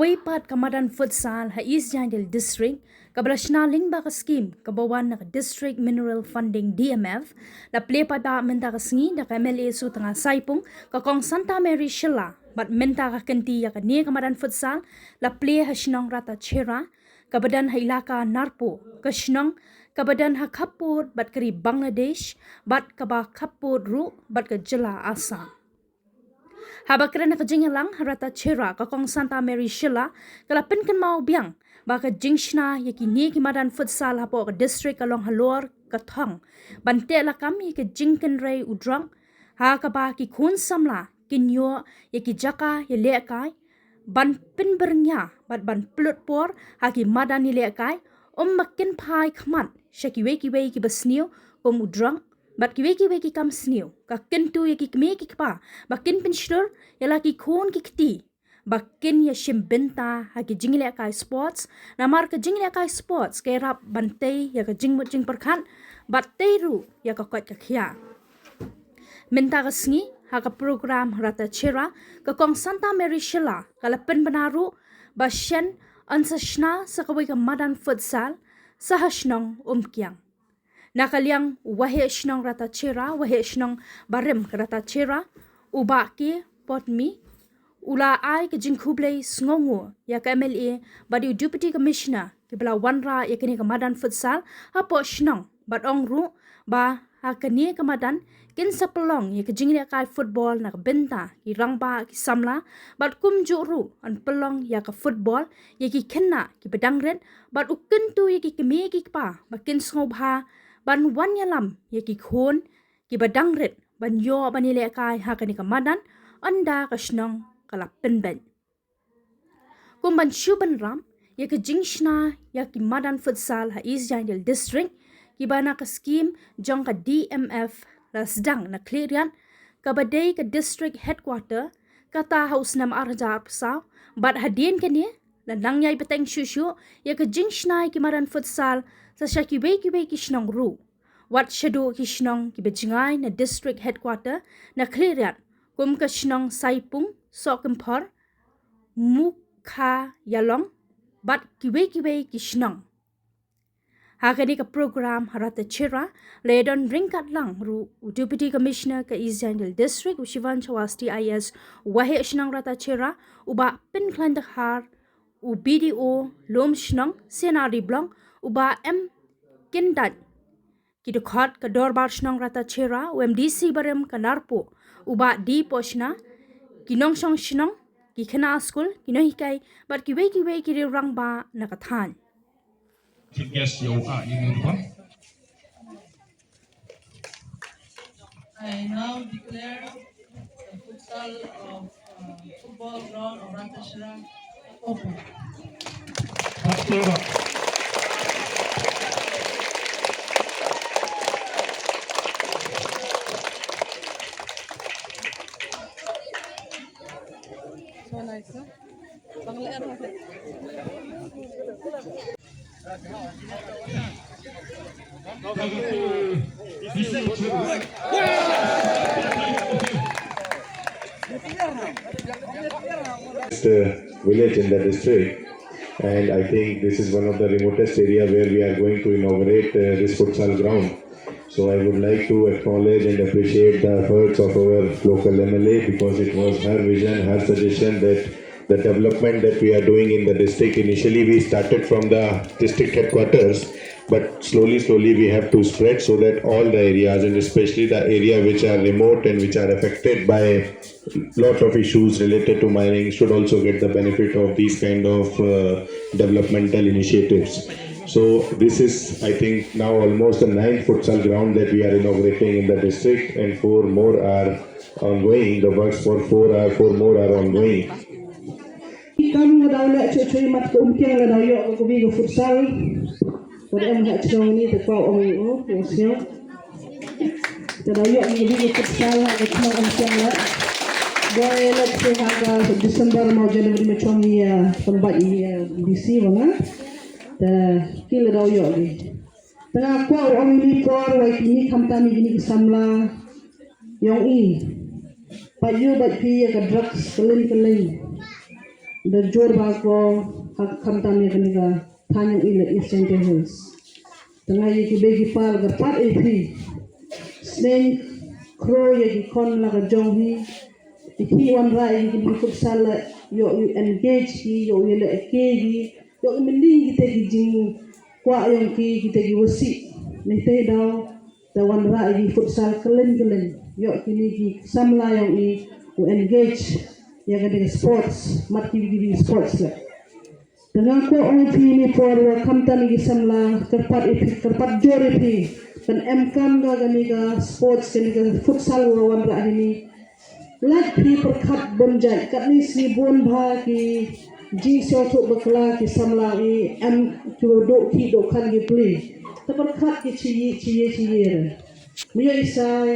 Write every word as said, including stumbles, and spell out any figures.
Poi pat ka madan futsal ha East Jaintia District, kaba la shna lyngba ka skim kaba wan na ka District Mineral Funding, D M F, la plie pat ba mynta ka sngi da ka M L A Sutnga Saipung, ka Kong Santa Mary Shylla, bad mynta ka kynti ïa kane ka madan futsal la plie ha shnong Rattachera, kaba don ha ilaka Narpuh, ka shnong kaba don ha khappud bad ka ri Bangladesh, bad kaba khappud ruh bad ka jylla Assam. Haba kren ha ka jingïalang ha Rattachera, ka Kong Santa Mary Shylla ka la pynkynmaw biang ba ka jingshna ïa kine ki madan futsal hapoh ka district ka long halor ka thong ban teh lakam ïa ka jingkynrei u drok, ha kaba ki khun samla kin ïoh ïa ki jaka ïalehkai ban pynbyrngia bad ban pynlut por ha ki madan ïalehkai, ym ba kin phai khmat sha kiwei kiwei kiba sniew kum u drok bad kiwei kiwei ki kam sniew. Ka kyntu ïa ki kmie ki kpa ba kin pynshlur ïa la ki khun ki kti ba kin ïashim bynta ha ki jingïalehkai sports, namar ka jingïalehkai sports ka ïarap ban tei ïa ka jingmut jingpyrkhat bad tei ruh ïa ka koit ka khiah. Mynta ka sngi ha ka program ha Rattachera, ka Kong Santa Mary Shylla ka la pynbna ruh ba shen yn sa shna sa kawei ka madan futsal sa ha shnong Umkiang. Na ka liang u Waheh Shnong Rattachera, Waheh Shnong barim ka Rattachera, u Bah K Potmi, u la ai ka jingkhublei sngewnguh ïa ka M L A bad ïa u Deputy Commissioner kiba la wanrah ïa kane ka madan futsal hapoh shnong, bad ong ruh ba ha kane ka madan kin sa pynlong ïa ka jingïalehkai football na ka bynta ki rangbah ki samla, bad kumjuh ruh yn pynlong ïa ka football ïa ki khynnah kiba dang rit, bad u kyntu ïa ki kmie ki kpa ba kin sngewbha ban wan ïalam ïa ki khun kiba dang rit ban ïoh ban ïalehkai ha kane ka madan ynda ka shnong ka la pynbeit. Kum ban shu bynrap ïa ka jingshna ïa ki madan futsal ha East Jaintia District, kiba na ka skim jong ka D M F la sdang na Khliehriat, kaba dei ka district headquarter, kata ha u snem ar hajar arphew saw, bad hadien kane la nang ïai bteng shuh shuh ïa ka jingshna ïa ki madan futsal sa sha kiwei kiwei ki shnong ruh, wat shaduh ki shnong kiba jngai na district headquarter na Khliehriat, kum ka shnong Saipung, Sohkymphor, Mukha Ïalong bad kiwei kiwei ki shnong. Ha kane ka program ha Rattachera la ïadon ryngkat lang ruh u Deputy Commissioner ka East Jaintia District, u Shivan Awasthi I A S, u Waheh Shnong Rattachera, u Bah Pynkhlaiñ Dkhar, u B D O Lumshnong, C N R D Block, u Bah M Kyndait, ki dkhot ka Dorbar Shnong Rattachera, u M D C barim ka Narpuh, u Bah D Pohshna, ki nongshong shnong, ki khynnah skul, ki nonghikai bad kiwei kiwei ki riew rangbah na ka thaiñ. Chief guest, ïa u, ah, ïa u, I now declare the futsal of, uh, football ground of Rattachera open. So nice, huh? It's the village in the district, and I think this is one of the remotest area where we are going to inaugurate, uh, this futsal ground. So I would like to acknowledge and appreciate the efforts of our local M L A, because it was her vision, her suggestion that the development that we are doing in the district, initially we started from the district headquarters, but slowly, slowly we have to spread so that all the areas, and especially the area which are remote and which are affected by lot of issues related to mining, should also get the benefit of these kind of, uh, developmental initiatives. So this is, I think, now almost the ninth futsal ground that we are inaugurating in the district, and four more are ongoing. The works for four are, four more are ongoing. Kam nga daw leh chuh chuh mat ka Umkiang, nga daw ïoh ka kawi ka futsal. Wat em ha chnong ni te kwah ong ïa u, ong sngewbha. Te daw ïoh ka kawi ka futsal ha ka chnong Umkiang la. Dei leh te ha ka December mo January mo chong ïa pynbait ïa D C wa nga. Te ki la daw ïoh ki. Te nga kwah ong ïa ni por wa kini khamtam ïa kini ki samla. Ïong i. Pat ïoh bad phi ïa ka drugs kylliñ kylliñ. da jur ba ko ha khamtam ïa kane ka thaiñ ïa ka East Jaintia Hills. Te nga ïa ki bei ki par kyrpad ïa phi. Sneng khro ïa ki khon la ka jong hi. Ïa ki wanrah ïa ki futsal la ïoh ïa engage ki ïoh ïa leh ki ïoh ïa mynning kita ki jingkwah ïong ki kita ki wasi. Ni te daw te wanrah ïa ki futsal kylliñ kylliñ ïoh kini ki samla ïong i u engage ïa ka ding sports mat ki ki sports la. Te nga ko ong phi ni por wa khamtam ïa ki samla kyrpad ïa phi kyrpad jur ïa phi kan em kam ga kani ka sports kani ka futsal wa wanrah hi ni. Lak phi pyrkhat bun jait katni sni bun bha ki jingsngewthuh bakla ki samla i em ki wa duh ki duh khan ki pli. Te pyrkhat ki chi yi chi yi chi yi re. Myo isai.